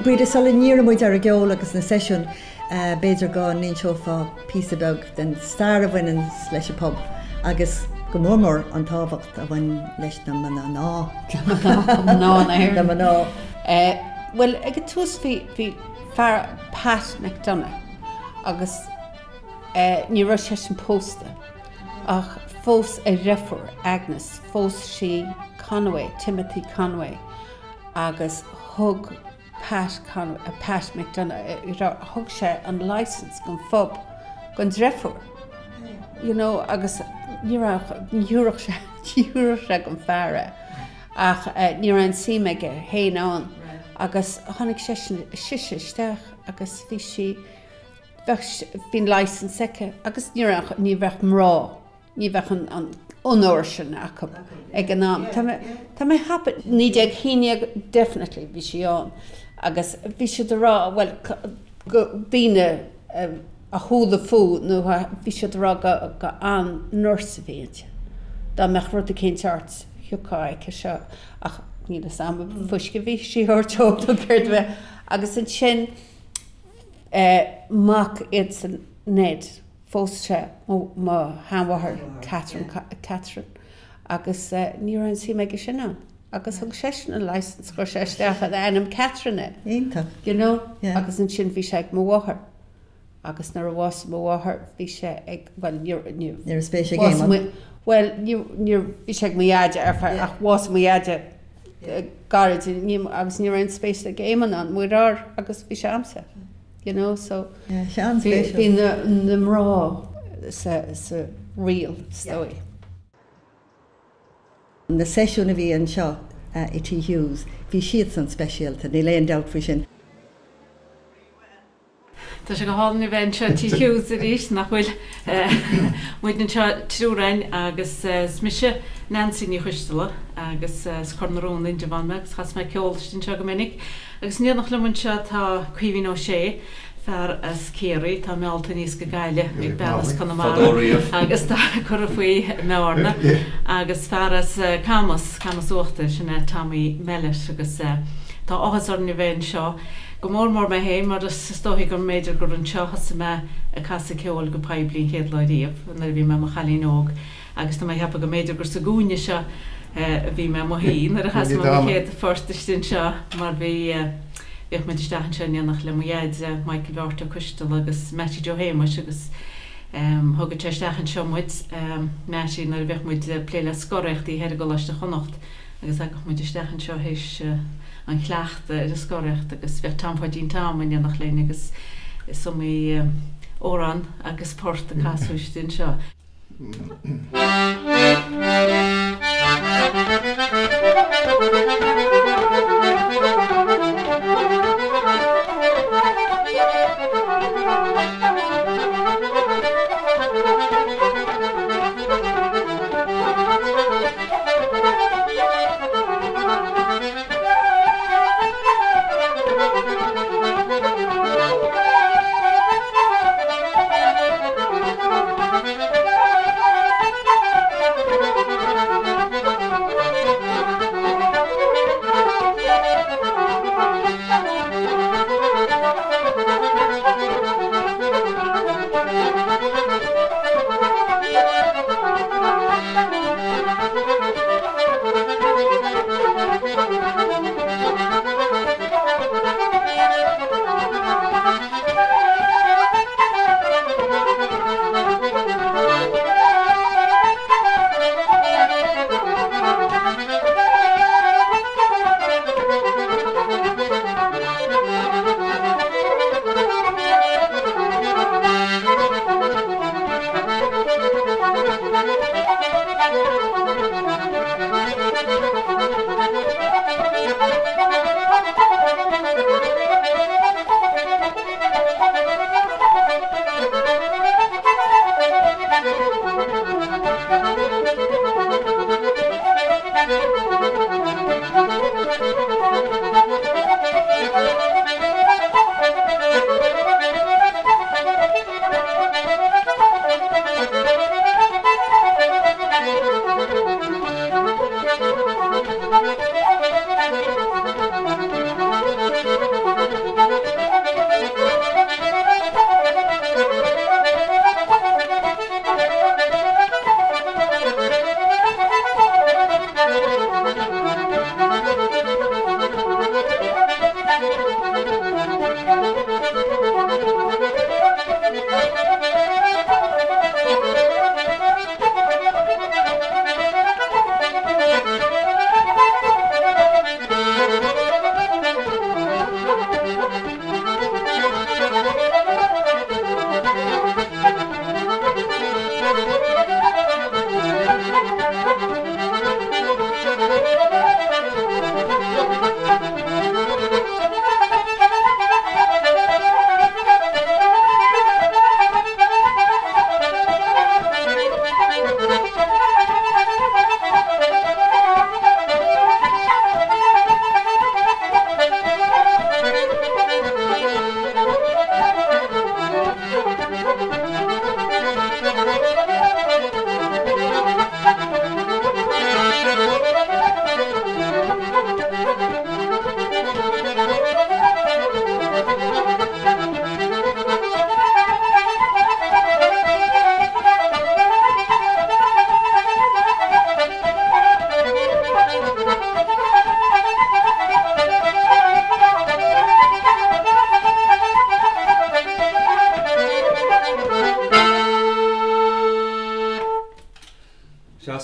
Breda, sula ndíreoidh muid ar an gceol agus na seisiúin, b'fhéidir go n-inseofá píosa beag den stair a bhaineann leis an bpub agus go mór mór an tábhacht a bhain leis na mná. Mná na hÉireann. Na mná. Bhuel, ag an tús bhí, bhí fear Pat McDonagh agus ní raibh seisean pósta ach phós a dhriofúr Agnes, phós sí Conway, Timothy Conway agus thug Pat Conway, Pat McDonagh, thug sé an licence don phub don driofúr, you know, agus ní raibh, ní thabharfadh sé, ní thabharfadh sé don fear é ach ní raibh aon suim aige féin ann agus tháinig seisean, sise isteach agus bhí sí, bheadh, bhí an licence aici agus ní raibh, ní bheadh mná. Ní bheadh an onóir sin acu ag an am. Tá mé, tá mé thapa, 1911 definitely bhí sí ann agus bhí siad ag rá, bhuel, go, daoine a chuala fúithi nó bhí siad ag rá go, go an-nurse a bhí inti. Dá mbeadh rud eicínt ort, thiocfá aici seo ach níl fhios a'm an fuisce a bhí sí a thabhairt dóibh nó céard a bhí. Agus ansin eh, mac iadsan Ned. Phós sé mo sheanmháthair Catherine, Catherine agus ní raibh aon suim aige sin ann agus thug seisean an licence, chuir sé isteach in ainm Catherine é. Iontach. You know? Yeah. Agus ansin bhí sé ag mo mháthair agus nuair a bhásaigh mo mháthair bhí sé ag, bhuel ní, ní, Ní raibh spéis ag Éamonn. Bhuel ní, ní, bhí sé ag mo dheaide ar feadh ach bhásaigh mo dheaide gairid agus ní raibh aon spéis ag Éamonn ann, muirear agus bhí sé a'msa. You know, so bhí na mná sa riail, is dóigh. Na seisiúin a bhí anseo i Tigh Hughes, bhí siadsan speisialta, níl aon dabht faoi sin. Tá sé go hálainn a bheith anseo i Tigh Hughes arís, nach bhfuil? Muid anseo triúr againn agus is mise Nancy Ní Choisteala agus as Cor na Rón Indreabhán mé agus chas mé ceol istigh anseo go minic. Agus in éineacht liom anseo tá Caoimhín Ó Sé, fear as Ciarraí atá meallta aníos go Gaillimh ag bean as Conamara agus tá curtha faoi i mBearna, agus fear as Camas, Camas Uachtair, sin é Tommy Mellett agus tá áthas orainn a bheith anseo, go mór mór mé féin mar is dóichí go mb'fhéidir gur anseo a thosaigh mé ag casadh ceoil go poiblí an chéad lá riamh nuair a bhí mé i mo chailín óg. Agus tá mé ag ceapadh go mb'fhéidir gur sa gcúinne seo a bhí mé i mo shuí nuair a chas mé mo chéad phort istigh anseo mar bhí, bhíodh muid isteach anseo in éineacht le mo dhaid, Michael Bheáirt Ó Coisteala agus Mattie Joe Shéamuis agus thugadh sé isteach anseo muid, Mattie, nuair a bhíodh muid ag plé le scoraíochtaí thoir i gColáiste Chonnacht agus thagadh muid isteach anseo théis an chleachtaidh ar an scoraíocht agus bhíodh Tom Pháidín Tom in éineacht linn agus is iomaí amhrán agus port a casadh istigh anseo.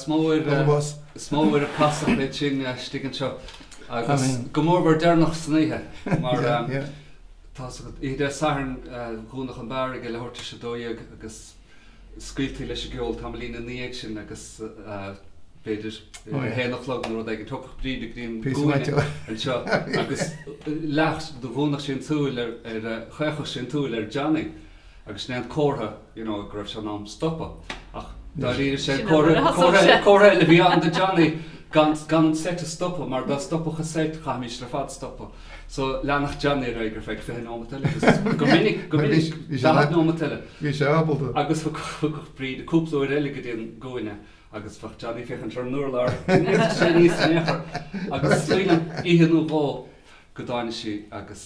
Is mó uair, is mó uair a casadh iad sin istigh anseo agus go mór mhór deireanach san oíche mar tá 's agat, oíche Dé Sathairn dhúnadh an beár ag leathuair tar éis 12 agus scaoiltí leis an gceol tamaillín ina dhiaidh sin agus b'fhéidir a haon a chlog nó rud éigin thiocfadh Bríd go dtí an cúinne anseo agus leath dhúnadh sí an tsúil ar, chaochadh sí an tsúil ar Johnny agus sin é an comhartha you know go raibh sé in am stopadh ach dáiríre sé comhartha, comhartha, comhartha eile a bhí ann do Johnny gan, gan an seit a stopadh mar dá stopfadh an seit chaithfimis ar fad stopadh. So leanfadh Johnny ar aghaidh ar feadh 20 nóimeat eile agus go minic, go minic, 40 nóimeat eile. Bhí sé ábalta. Agus thiocfadh Bríd cúpla uair eile go dtí an gcúinne agus bheadh Johnny ag féachaint ar an urlár, ní fhéadfadh sé aníos in aon chor. Agus is cuimhin liom oíche nó dhó go dtáinig sí agus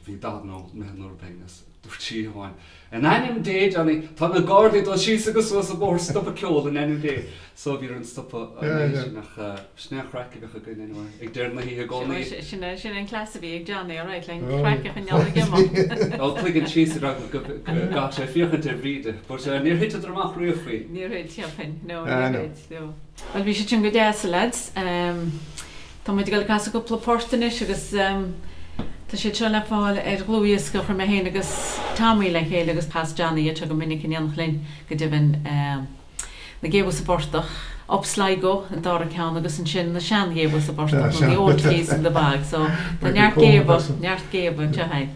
bhí 40 nóimeat imithe nó rud éigin agus dúirt sí oíche amháin, In ainm Dé, Johnny, tá na Gardaí ag dul síos agus suas an bóthar, stop an ceol, in ainm Dé. So bhí orainn stopadh an oíche sin ach sin é an chraic a bheadh againn anyway, ag deireadh na hoíche i gcónaí. Sin é, sin é an cleas a bhí ag Johnny, alright, le an chraic a choinneáil ag imeacht. Ó, cloigeann síos ar eagla go gcaithfeadh sé féachaint ar Bhríde, but níor thiteadar amach riamh faoi. Níor thit, cheapfainn, no, níor thit, no. Bhuel, bhí sé sin go deas, a lads. Tá muid ag dul ag casadh cúpla port anois agus tá siad seo le fáil ar dhlúthdhiosca a chuir mé féin agus Tommy le chéile agus chas Johnny iad seo go minic in éineacht linn, go deimhin. Na Géabha sa bPortach, Up Sligo an dara ceann agus ansin na sean-ghéabha sa bportach nó The Old Geese in the Bog. So tá neart géabha, neart géabha anseo againn.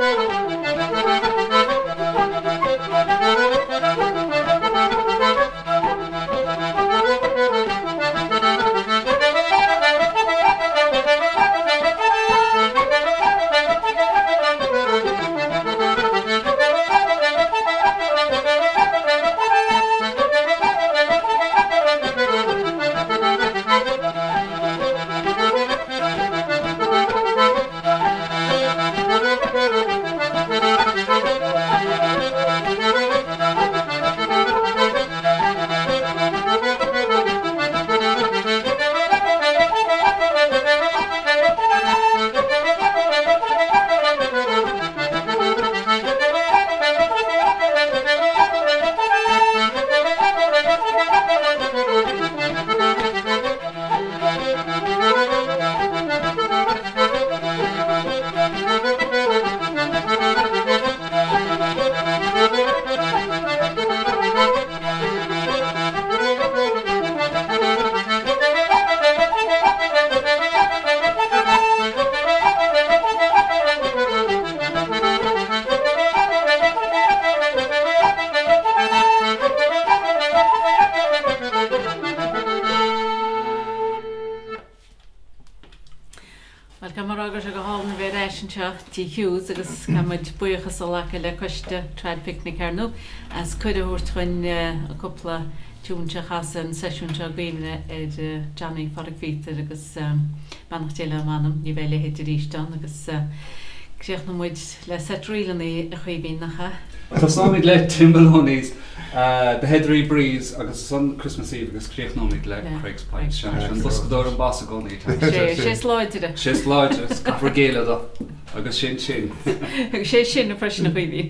Bhuel, caithfidh mé a rá go raibh sé go hálainn a bheith ar ais anseo Tigh Hughes agus caithfidh muid buíochas a ghlacadh le coiste Trad Picnic ar ndóigh as cuireadh a thabhairt chuinn an cúpla tiún seo a chasadh an seisiún seo i gcuimhne ar Johnny Phádraic Phíotair agus beannacht Dé lena anam, ní bheidh a leithéid arís ann agus críochnóidh muid le seit ríleanna a Chaoimhín, nach ea? Tosóimid le Tim Maloney's The Heathery Breeze agus ansan Christmas Eve agus críochnóimid le Craig's Pipes. Sea, sé an boscadóir an boss i gcónaí. Sé, sé is láidre. Sé is láidre, is caithfear géilleadh dó. Agus sin sin. Agus sé sin freisin a Chaoimhín.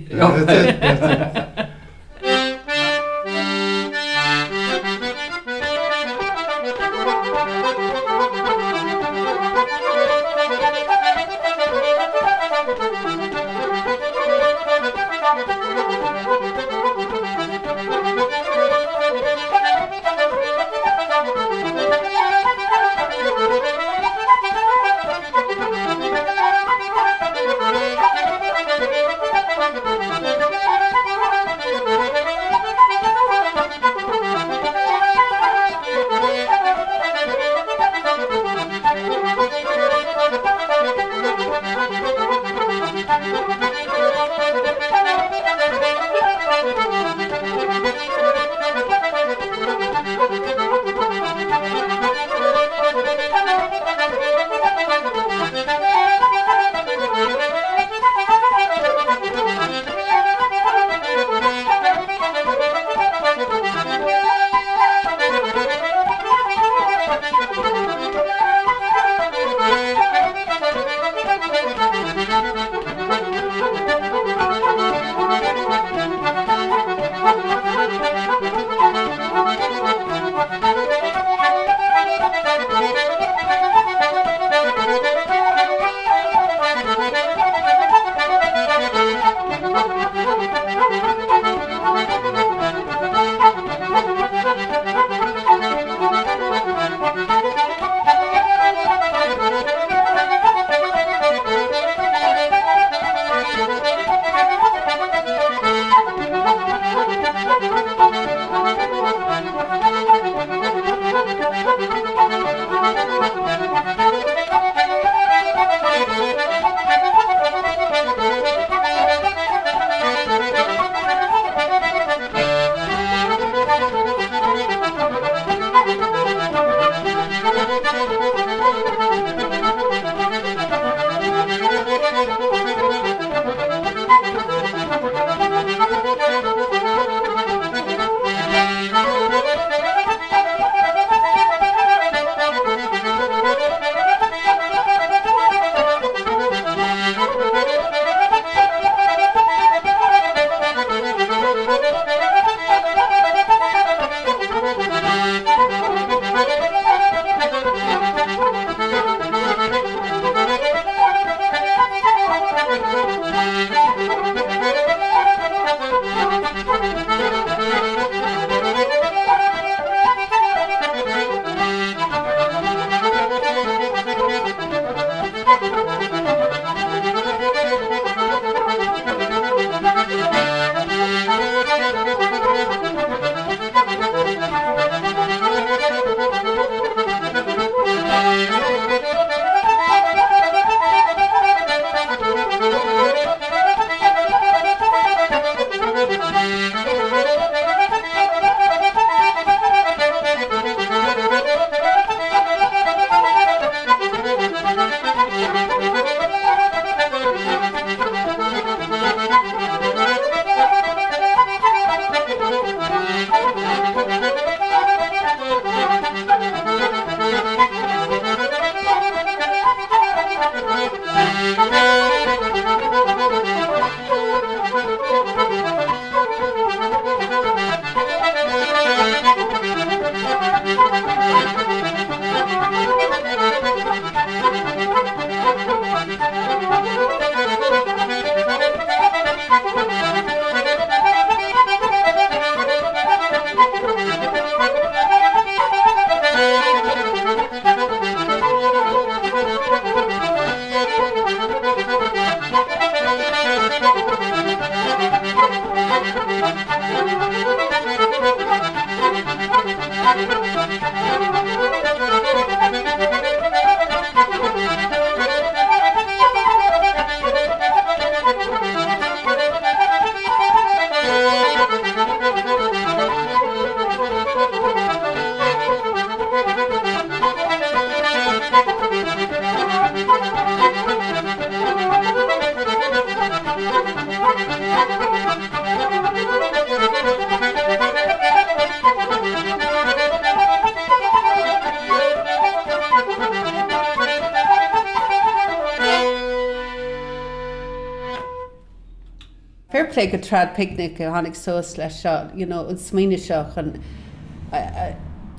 Fair play go Traidpicnic a tháinig suas leis seo, you know, an smaoineamh seo chun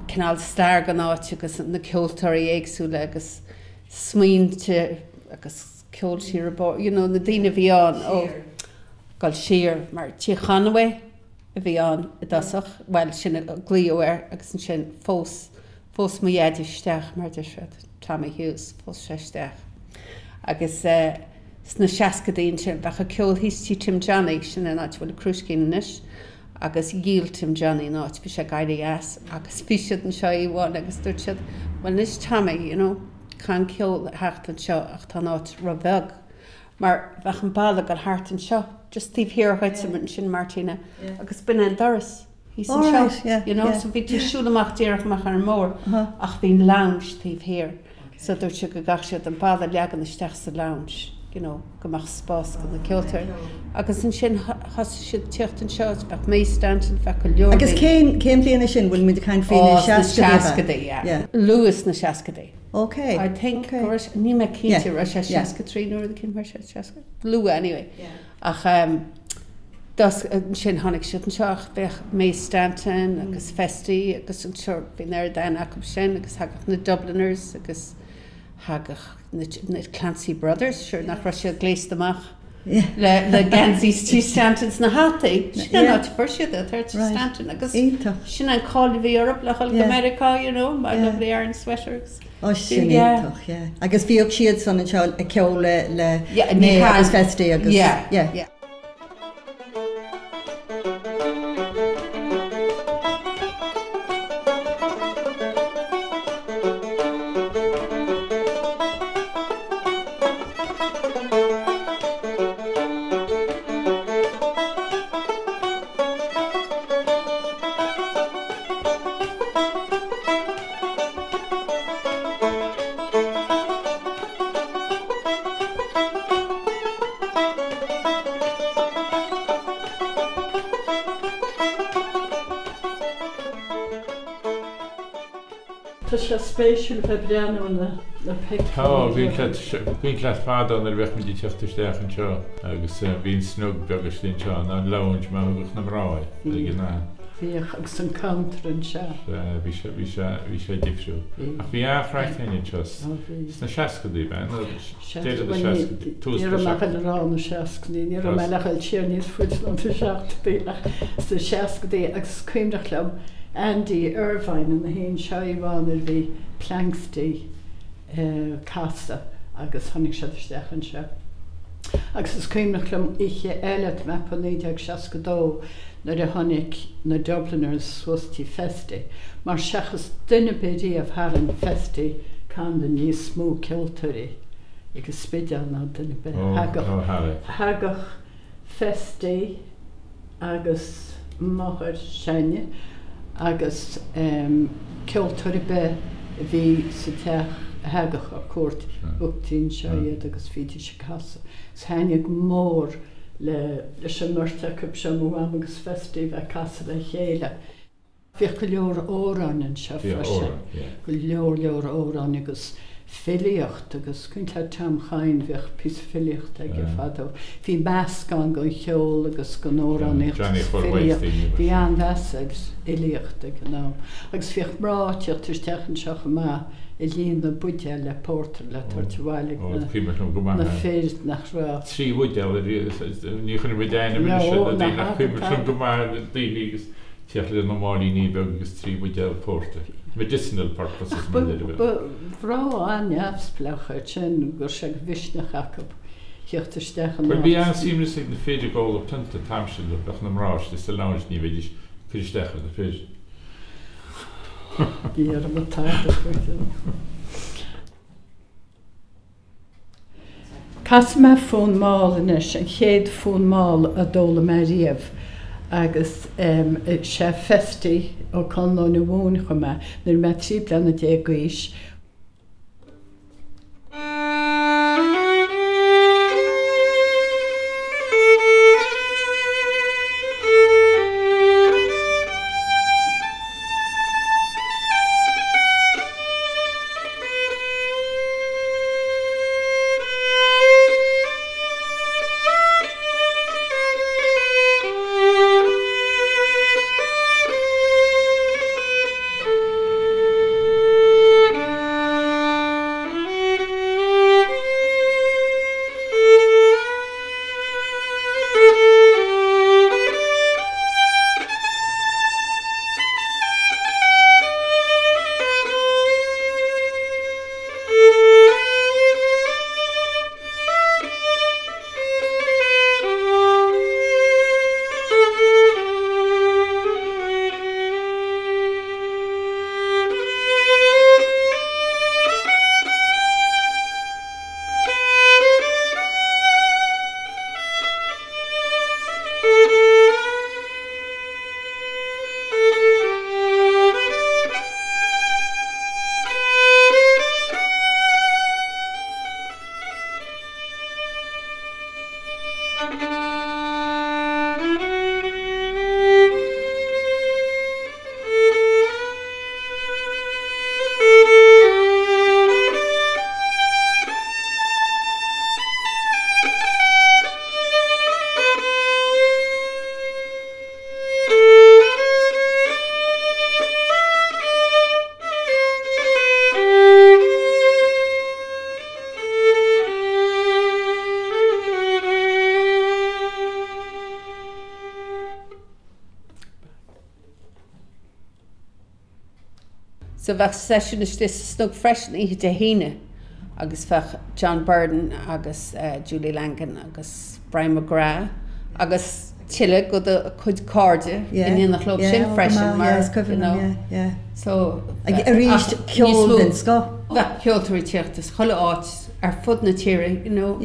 cineál stair den áit agus na ceoltóirí éagsúla agus smaointe agus ceol siar an bóthar, you know, na daoine a bhí ann ó dul siar mar Tigh Conway a bhí ann i dtosach, bhuel sin a glaodh air agus ansin phós, phós mo dhaid isteach mar a deir siad, Tommy Hughes, phós sé isteach agus eh sna seascadaí ansin bheadh an ceol thíos tí Tim Johnny, sin an áit a bhfuil an Crúiscín anois agus dhíol Tim Johnny an áit, bhí sé ag éirí as agus bhí siad anseo oíche amháin agus dúirt siad bhuel anois Tommy, you know, caithfidh an ceol a theacht anseo ach tá an áit ró-bheag mar bheadh an balla ag dul thart anseo just taobh thiar dhuit ansin Martina agus b'in é an doras thíos anseo you know so bhí tú ag siúl amach díreach amach ar an mbóthar ach bhí an lounge taobh thiar so dúirt siad go gcaithfeadh siad an balla a leagan isteach sa lounge you know go mbeadh spás do na ceoltóirí agus ansin thosaigh siad tíocht anseo bheadh May Stanton bheadh go leor Agus cén cén bhliain é sin bhfuil muid ag caint faoi na seascadaí yeah luath sna seascadaí. Ok. I think go raibh sé, níl mé cinnte, raibh sé 63 nó rud éicint mar sin, 60, luath anyway. Ach ansin tháinig siad anseo ach bheadh May Stanton agus Festy agus anseo bhí an oiread aithne acu sin agus thagadh na Dubliners agus thagadh na Clancy Brothers, sure nach raibh siad gléasta amach le geansaí Tigh Stanton sna hataí. Sin an áit a fuair siad é, Tigh Stanton agus sin an cáil a bhí orthu le dhul go Meiriceá, you know, my lovely Aran sweater agus. Ó sin iontach, yeah. Agus bhíodh siad san anseo ag ceol le le May agus Festy agus yeah. Tá sé spéisiúil bheith ag breathnú ar na pictiúirí. Tá, bhí an cleas fada nuair a bheadh muid ag teacht isteach anseo agus bhí an snug beag istigh anseo, nó an lounge mar a thugadh na mná air ag an am. Bhíodh, agus an counter anseo. Sea, bhí sé, bhí sé, bhí sé difriúil. Ach bhí an-chraic againn anseo sna seascadaí, ab ea? Nó deireadh na seascadaí, tús na seachtóidí. Ní raibh mé ag dul a rá na seascadaí, ní raibh mé le dhul siar níos faide ná na seachtóidí ach sna seascadaí agus is cuimhneach liom Andy Irvine ina shuí anseo oíche amháin nuair a bhí Planxty ag casadh agus tháinig siad isteach anseo. Agus is cuimhneach liom oíche eile, tá mé ag ceapadh 1962, nuair a tháinig na Dubliners suas tí Festy, mar seachas duine ar bith riamh tharraing Festy Conlon níos mó ceoltóirí ag an Spidéal ná duine ar bith. Thagadh, thagadh Festy agus máthair s'againne agus ceoltóir ar bith a bhí sa teach a thagadh ar cuairt, thugtaí anseo iad agus bhídís ag casadh. Is thaitnigh go mór le leis an mbeirt acu seo, mo mham agus Festy, bheith ag casadh le chéile. Bhíodh go leor amhráin anseo freisin, go leor leor amhráin agus filíocht agus cuimhin leat Tom Chine, bhíodh píosa filíochta aige fadó. Bhí meascán den cheol agus den amhránaíocht agus filíocht. Bhí an-mheas ar fhilíocht ag an am. Agus bhíodh mná ag teacht isteach anseo chomh maith ag líonadh buidéal le pórtar le tabhairt abhaile ag na fir nach raibh. 3 bhuidéal, ní chuirfidh muid ainm anois ar na daoine ach cuimhin liom go maith daoine agus Teacht le na máilíní beaga agus 3 bhuidéal pórtair. Medicinal purposes mar a deir. Ba mhná an-neamhspleách iad sin, go raibh sé de mhisneach acu theacht isteach in Bhuel bhí an-suaimhneas ag na fir ag ól pionta an t-am sin, bheadh na mná istigh sa lounge ní bheidís ag cur isteach ar na fir. Ní raibh mé tada faoi sin. Casfaidh mé fonn mall anois, an chéad fonn mall a d'fhoghlaim mé riamh agus sé Festy Ó Conluain a mhúin dhom é nuair a bhí mé 13 bliana d'aois. So bheadh seisiún istigh sa Snug freisin oíche Dé hAoine agus bheadh John Burden agus Julie Langan agus Brian McGrath agus tuilleadh de do chuid cairde in éineacht leo sin freisin mar you know so Arís ceol den scoth. Bheadh ceoltóirí ag tíocht as chuile áit ar fud na tíre you know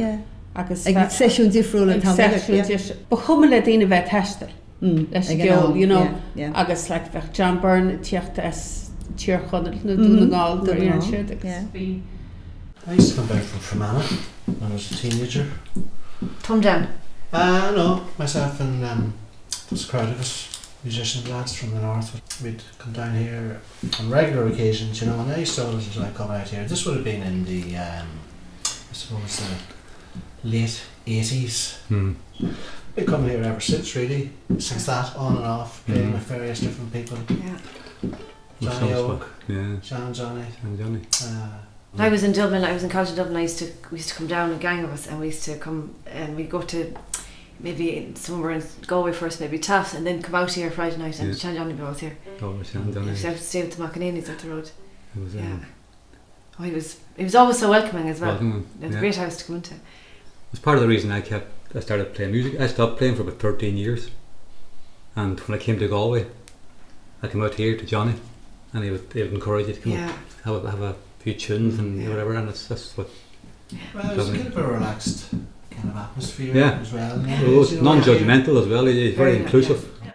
agus Ag seisiún difriúil an t-am uilig. Ba chuma le daoine bheith ag taisteal. leis an gceol, you know, agus like bheadh John Byrne ag tíocht as Tír Chonaill nó Dún na nGall nuair a dhéanann siad agus bhí. I used to come back from Fermanagh when I was a teenager. Tom down. Uh, no, myself and um, there was a crowd of us musician lads from the north. We'd come down here on regular occasions, you know, and I used to always enjoy coming out here. This would have been in the, um, I suppose, the late 80s. Mm. Been coming here ever since, really. Since that, on and off, playing mm. with various different people. Yeah. Johnny Oak, yeah. Sean Johnny. Sean Johnny. Uh, I was in Dublin, I was in college in Dublin, I used to, we used to come down, a gang of us, and we used to come and we'd go to maybe somewhere in Galway first, maybe Taft, and then come out here Friday night and yeah. Sean Johnny was here. Oh, Sean Johnny. He used to stay with the McEnany's up the road. It was, um, yeah. Oh, he was, he was always so welcoming as well. Welcoming, it was yeah. a great house to come into. It was part of the reason I kept I started playing music. I stopped playing for about 13 years. And when I came to Galway, I came out here to Johnny and he would, he would encourage you to come yeah. up, have, a, have a few tunes and yeah. whatever and it's that's what well it was kind of a relaxed kind of atmosphere yeah. as well yeah. It was non-judgmental as well he's very, very inclusive yeah.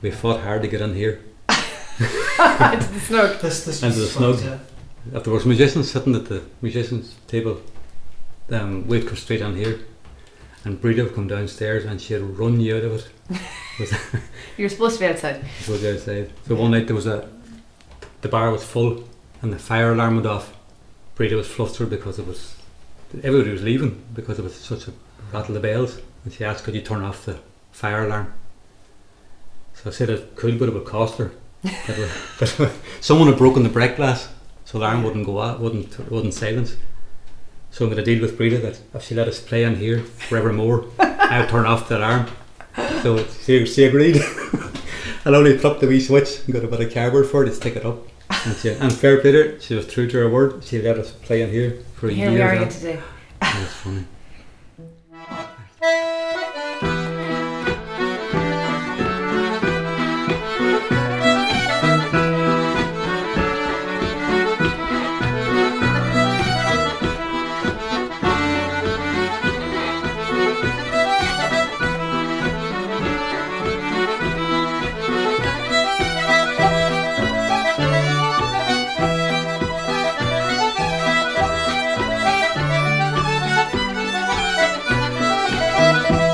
We fought hard to get in here. Into the snug. This, this Into the was snug. Yeah. If there was musicians sitting at the musicians table, we'd come straight on here. And Breda would come downstairs and she'd run you out of it. You were supposed to be outside. Supposed to be outside. So one night there was a, the bar was full and the fire alarm went off. Breda was flustered because it was, everybody was leaving because it was such a rattle of bells. And she asked, could you turn off the fire alarm? So I said it could, but it would cost her. But someone had broken the break glass, so the alarm wouldn't go off, wouldn't silence. So I'm going to deal with Breda that if she let us play in here forevermore, I'll turn off the alarm. So she agreed. I only flipped the wee switch and got a bit of cardboard for it to stick it up. And, she, and fair play to her, she was true to her word. She let us play in here for a Here year. we are as again well. today. That's funny. Thank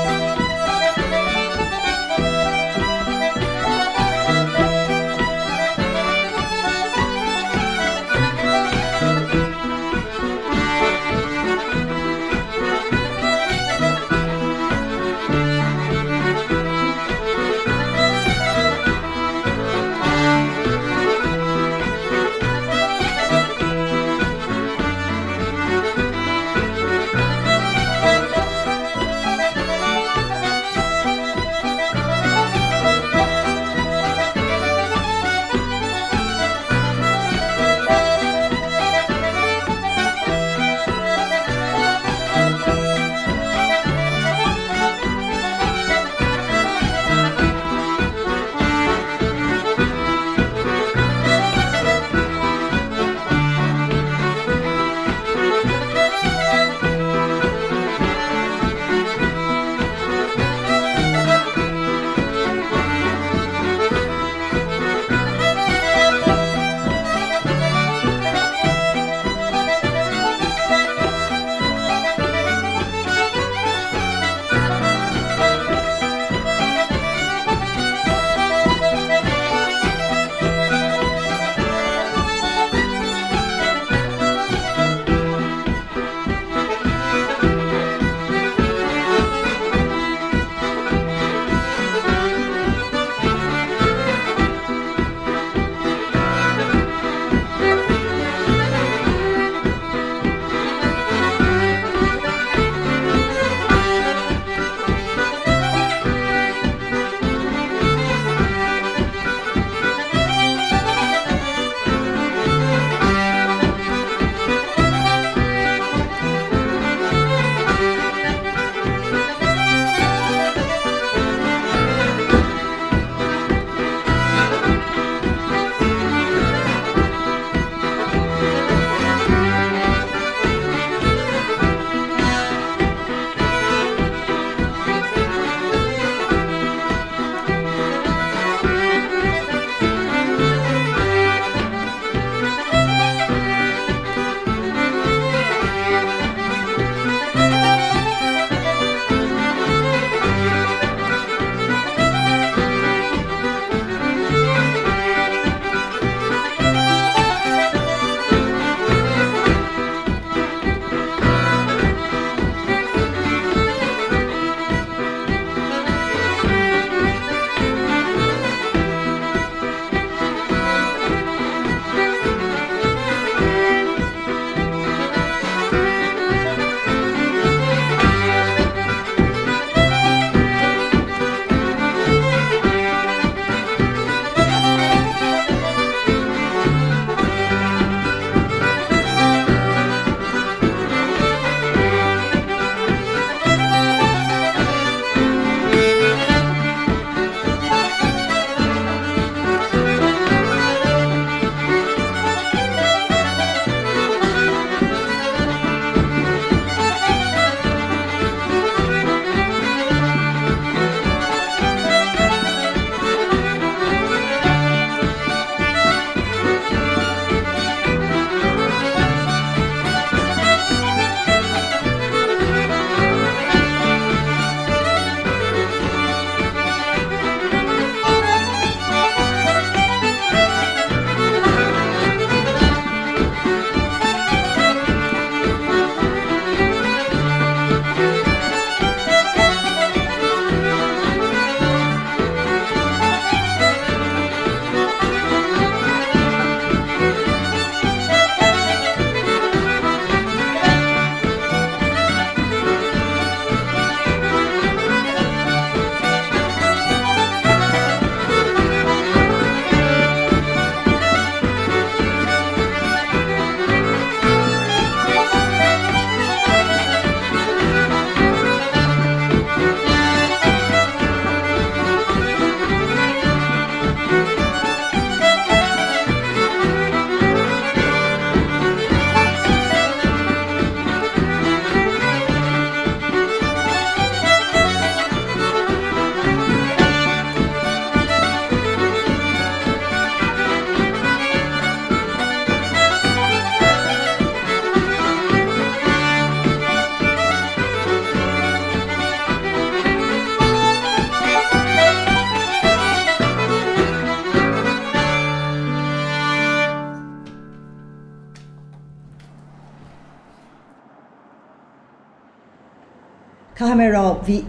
Caithfidh mé a rá, bhí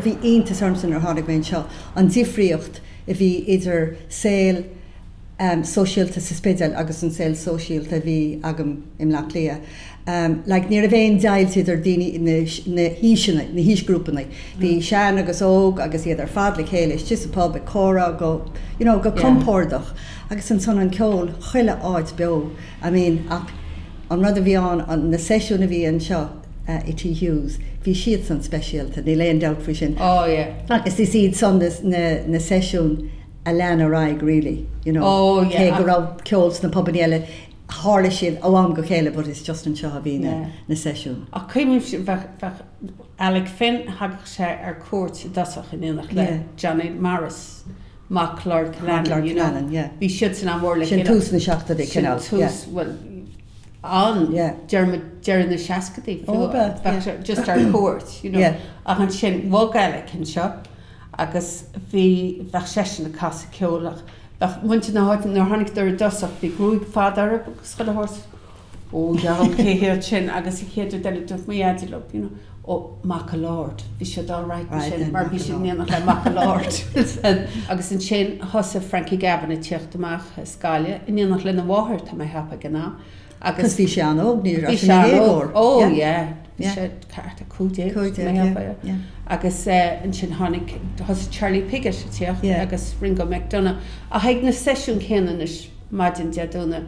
bhí iontas ormsa nuair a tháinig mé anseo, an difríocht a bhí idir saol sóisialta sa Spidéal agus an saol sóisialta a bhí agam i mBleá Cliath. Like ní raibh aon deighilt idir daoine na na haoiseanna, na haoisghrúpanna. Bhí sean agus óg agus iad ar fad le chéile istigh sa pub ag comhrá go, you know, go compordach. Agus ansan an ceol, chuile áit beo. I mean, ach an rud a bhí ann, an, na seisiúin a bhí anseo i Tigh Hughes, bhí siadsan speisialta, níl aon dabht faoi sin. Oh yeah. Agus is iad san na, na, na seisiúin a lean ar aghaidh really, you know. Oh yeah. Cé go raibh ceol sna pubanna eile, tharla siad ó am go chéile but is just anseo a bhí na, Yeah. na seisiúin. Ach cuimhním, bheadh, bheadh Alec Finn, thagadh sé ar cuairt i dtosach in éineacht le Yeah. Johnny Morris. Mac Lord Mac Killannin, Lord you know. Killannin, yeah. Bhí siadsan an-mhór le Sin chéile. tús na seachtóidí, Sin cineál, tús, yeah. bhuel, an, Yeah. deireadh, deireadh na seascadaí, Ó, fiú, ab ea, bheadh yeah. sé just ar cuairt, you know. Yeah. Ach ansin, bhog Alec anseo agus bhí, bheadh seisean ag casadh ceoil ach bheadh muintir na háite, nuair a tháinig ar i dtosach, bhí gruaig fada orthu agus chuile shórt, Ó, dheabhail, cé hiad sin? Agus an chéad rud eile, dúirt mo dhaidí leo, you know, ó, Mac a' Lord. Bhí siad all right ansin, mar bhí siad in éineacht le Mac a' Lord. Agus ansin thosaigh Frankie Gavin ag tíocht amach as Gaillimh, in éineacht lena mháthair, tá mé a cheapadh ag an am. Agus bhí sé an-óg, ní raibh Bhí sé sé ina an-óg. dhéagóir. Ó, Yeah. yeah. Bhí Yeah. sé thart ar 15, 15, tá mé a yeah, cheapadh, yeah. Agus ansin tháinig, thosaigh Charlie Piggott ag tíocht Yeah. agus Ringo McDonagh. Ach ag na seisiúin céanna anois, maidin Dé Domhnaigh,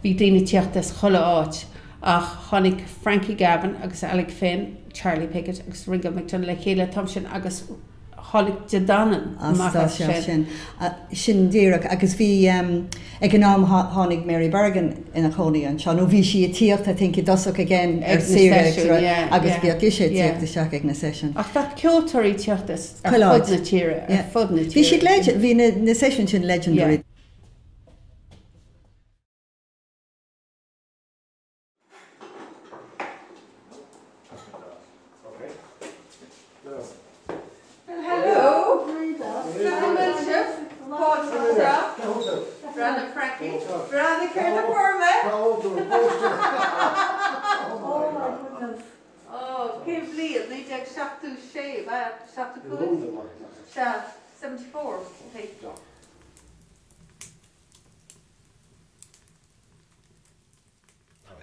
Bhí daoine ag tíocht as chuile áit ach tháinig Frankie Gavin agus Alec Finn, Charlie Piggott agus Ringo McDonagh le chéile an t-am sin agus tháinig De Danann amach As as sin. sin. Sin díreach. Agus bhí, ag an am tháinig Mary Bergin ina cónaí anseo, nó bhí sí ag tíocht I think i dtosach again Ag ar na saoire seisiúin, yeah, agus yeah, bhíodh ise ag yeah. tíocht isteach ag na seisiúin. Ach bheadh ceoltóirí ag tíocht as ar Chuile fud áit. na tíre, ar Yeah. fud na Bhí tíre. siad legend, bhí na na seisiúin sin legendary. Yeah.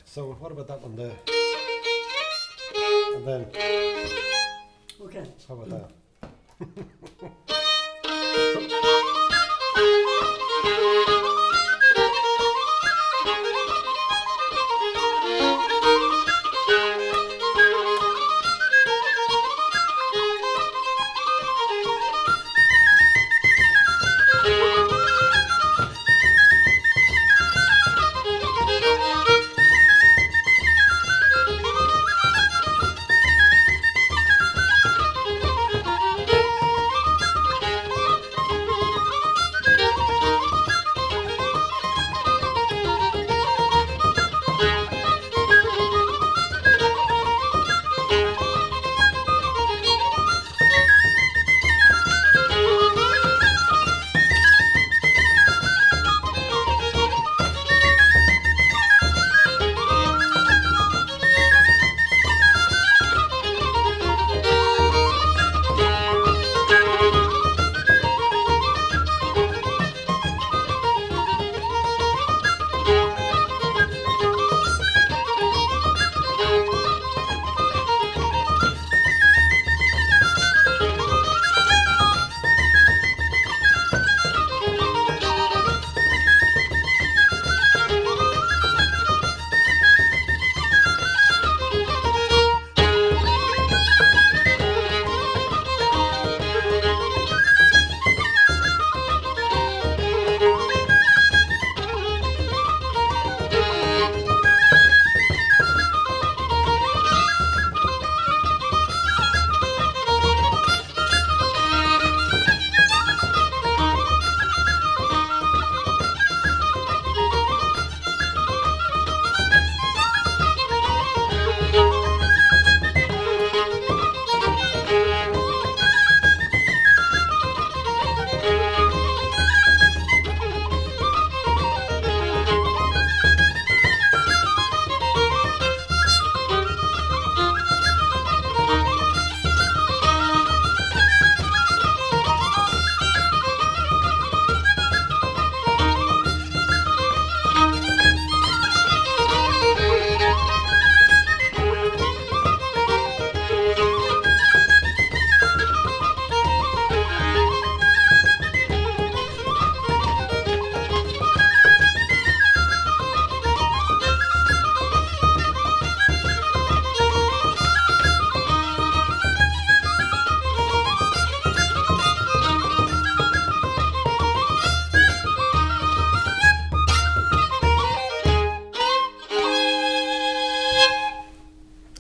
So what about that one there? And then Okay. How about that?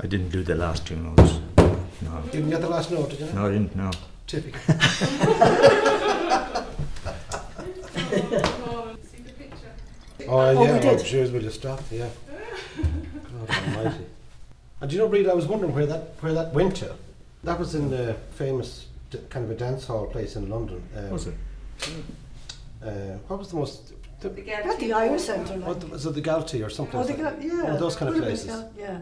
I didn't do the last two notes. No. You didn't get the last note, did you? No, I didn't, no. Typical. Oh, Oh, yeah, we did. Oh, cheers, will you stop? Yeah. God almighty. And do you know, Bríd, I was wondering where that where that went to. That was in the famous d- kind of a dance hall place in London. Um, Was it? Uh, what was the most? The, The Not the Irish Centre, like. what the, was it the Galtee or something? Oh, the Gal- yeah. One of those kind of Would have been places. Gal- yeah.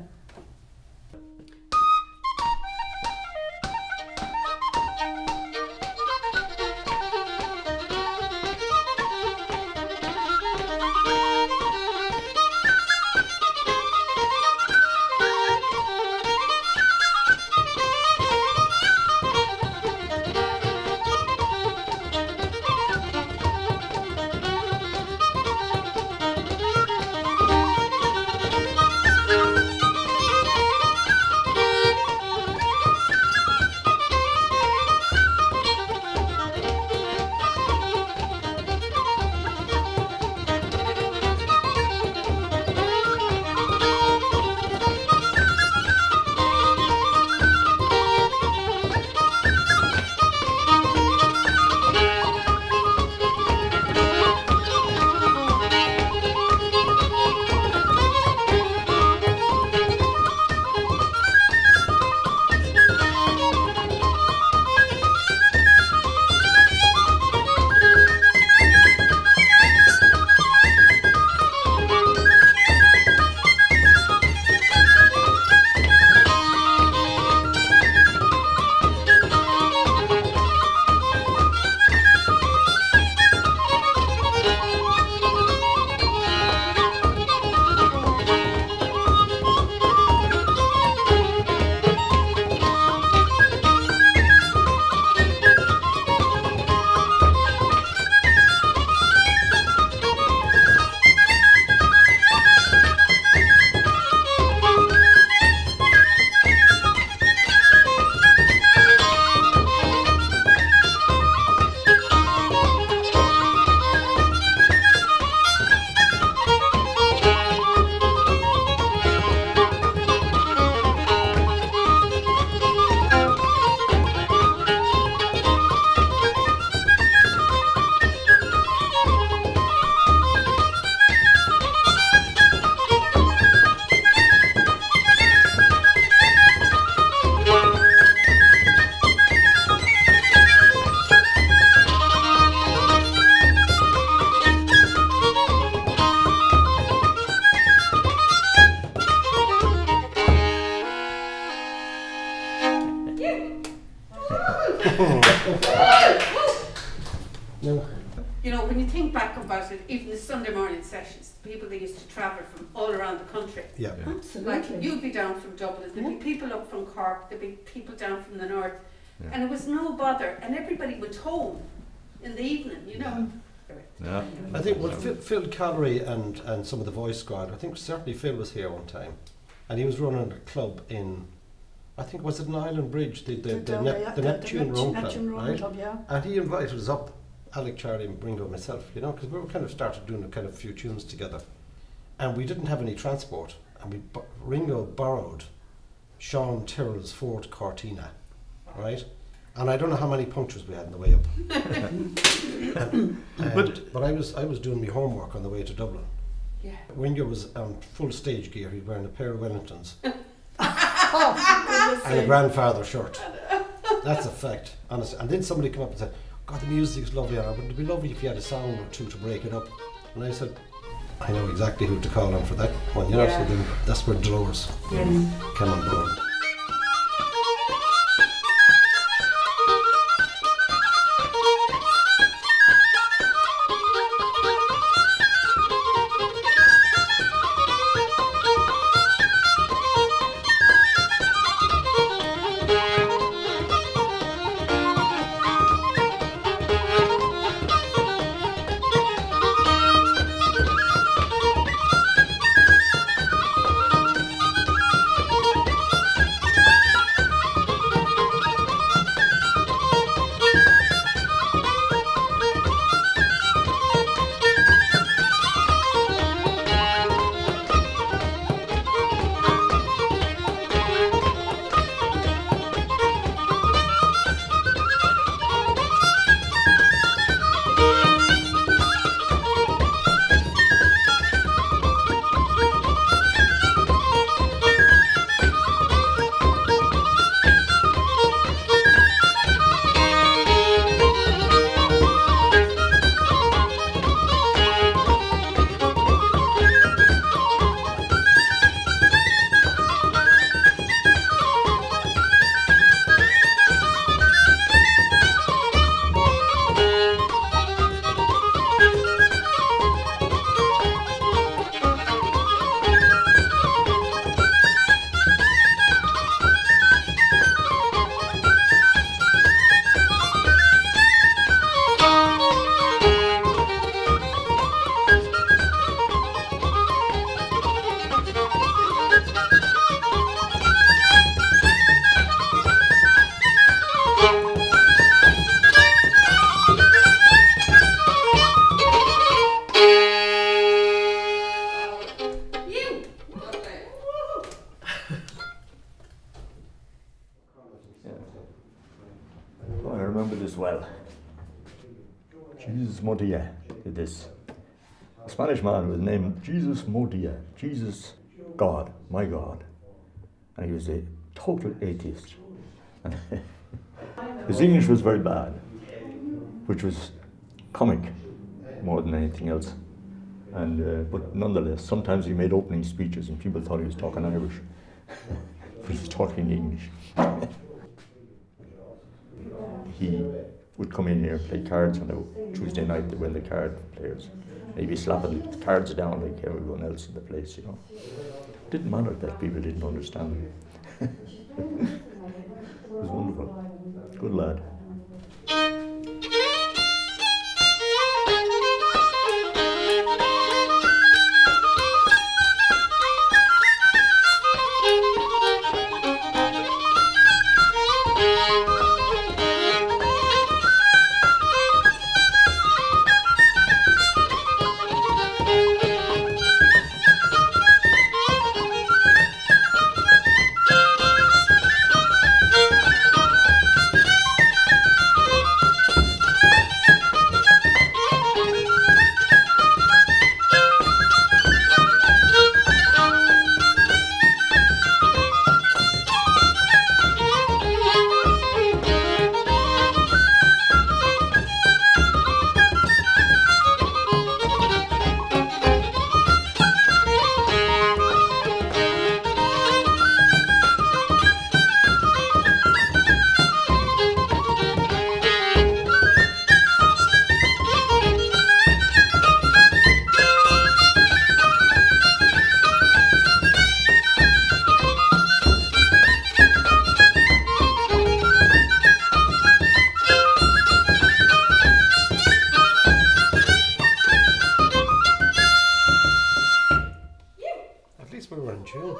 No. You know, when you think back about it, even the Sunday morning sessions, the people they used to travel from all around the country. Yeah. Yeah. Absolutely. Like you'd be down from Dublin, there'd be people up from Cork, there'd be people down from the north, Yeah. and it was no bother, and everybody went home in the evening, you know. Yeah. I think well, Phil, Phil Callery and, and some of the voice squad. I think certainly Phil was here one time, and he was running a club in, I think was it an Island Bridge, the the, the, down Nep- there, the Neptune Rowing Club, Neptune Rowing right? Club, yeah. And he invited us up, Alec, Charlie, and Ringo, and myself, you know, because we were kind of started doing a kind of few tunes together, and we didn't have any transport, and we Ringo borrowed Sean Tyrrell's Ford Cortina, right? And I don't know how many punctures we had on the way up. and, and, but but I was I was doing my homework on the way to Dublin. Yeah. Ringo was on full stage gear. He was wearing a pair of Wellingtons Oh, for goodness and a sake. grandfather shirt. That's a fact, honestly. And then somebody came up and said, God, the music's lovely, and wouldn't it be lovely if you had a song or two to break it up? And I said, I know exactly who to call on for that one, you know. Yeah. So then that's where Dolores Yes. came on board. Thank as well. Jesus Modia did this. A Spanish man was named Jesus Modia, Jesus God, my God. And he was a total atheist. And his English was very bad, which was comic more than anything else. And uh, but nonetheless, sometimes he made opening speeches and people thought he was talking Irish. but he was talking English. he would come in here and play cards on a Tuesday night to win the card players. Maybe slapping the cards down like everyone else in the place, you know. Didn't matter that people didn't understand him. it was wonderful. Good lad. At least we were in tune.